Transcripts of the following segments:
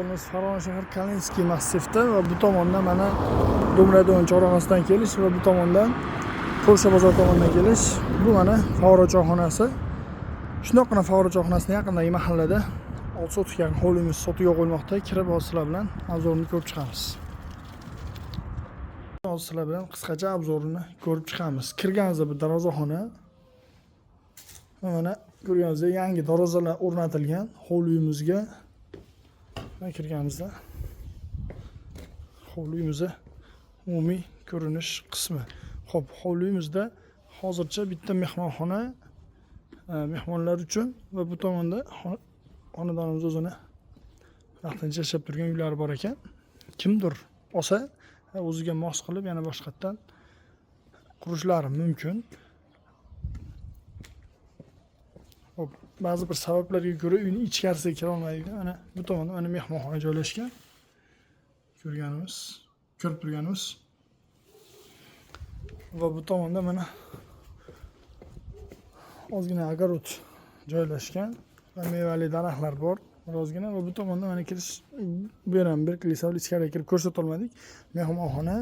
Manzilimiz Farg'ona shahar, Kalinskiy massivda va bu tomondan mana Dumradon chorrahasidan kelish va bu tomondan Polsha bozor tomondan kelish. Bu mana Favvora choyxonasi. Shundoqqina Favvora choyxonasini yaqindagi mahallada 6 sotixga yaqin hovlimiz sotuvga qo'yilmoqda. Kirib hozir sizlar bilan обзор ini ko'rib chiqamiz. Hozir sizlar bilan qisqacha обзор ini ko'rib chiqamiz. Kirganimizda bu darvozaxona. Va mana ko'rganingizdek yangi darvozalar o'rnatilgan hovli uyimizga. Mana kirganimizda hovli uyimizni umumiy ko'rinish qismi. Xo'p, hovli uyimizda hozircha bitta mehmonxona mehmonlar uchun va bu tomonda xonadonimiz o'zini vaqtincha yashab turgan uylari bor ekan. Kimdir olsa, o'ziga mos qilib yana boshqatdan qurishlari mumkin. Xo'p, ba'zi bir sabablarga ko'ra uyning ichkarisiga kira olmadik. Mana bu tomonda mana mehmonxona joylashgan. Ko'rganimiz, ko'rib turganimiz. Va bu tomonda mana ozgina огород joylashgan va mevali daraxtlar bor birozgina va bu tomonda mana kirish, bu yer ham bir sababli ichkariga kirib ko'rsata olmadik. Mehmonxona,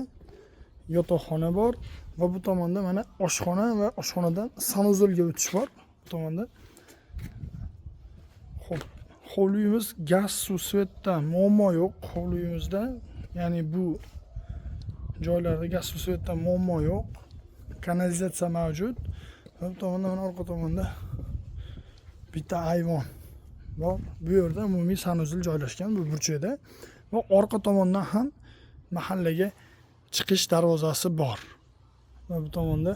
yotoqxona bor va bu tomonda mana oshxona va oshxonadan санузел ga o'tish bor bu tomonda. Xo'p, hovli uyimiz gaz, suv, свет da muammo yo'q hovli uyimizda. Ya'ni bu joylarda gaz, suv, свет da muammo yo'q. Kanalizatsiya mavjud. Va bu tomonda mana orqa tomonda bitta ayvon bor. Bu yerda umumiy санузел joylashgan bu burchakda va orqa tomondan ham mahallaga chiqish darvozasi bor. Va bu tomonda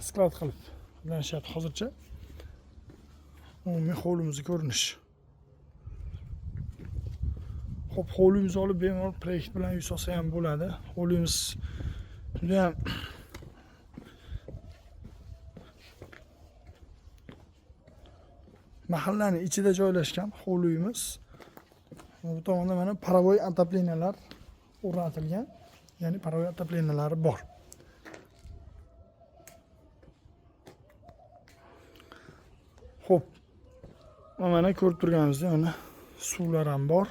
склад qilib ulanishyapti hozircha. Umumiy hovlimizni ko'rinishi. Xo'p, hovlimizni olib bemalol proyekt bilan uy solsa ham bo'ladi. Hovlimiz judayam mahallani ichida joylashgan hovli uyimiz. Bu tomonda mana паровой отопления lar o'rnatilgan. Ya'ni паровой отопления lari bor. Xo'p. Mana ko'rib turganimizdek mana suvlar ham bor.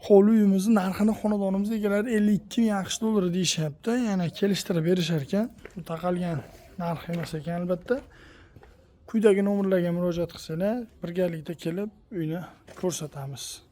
Hovli uyimizni narxini xonadonimiz egalari 52 ming AQSh dollari deyishyapti. Yana kelishtirib berishar ekan. Bu taqalgan narx emas ekan albatta. Quyidagi nomerlarga murojaat qilsanglar, birgalikda kelib uyni ko'rsatamiz.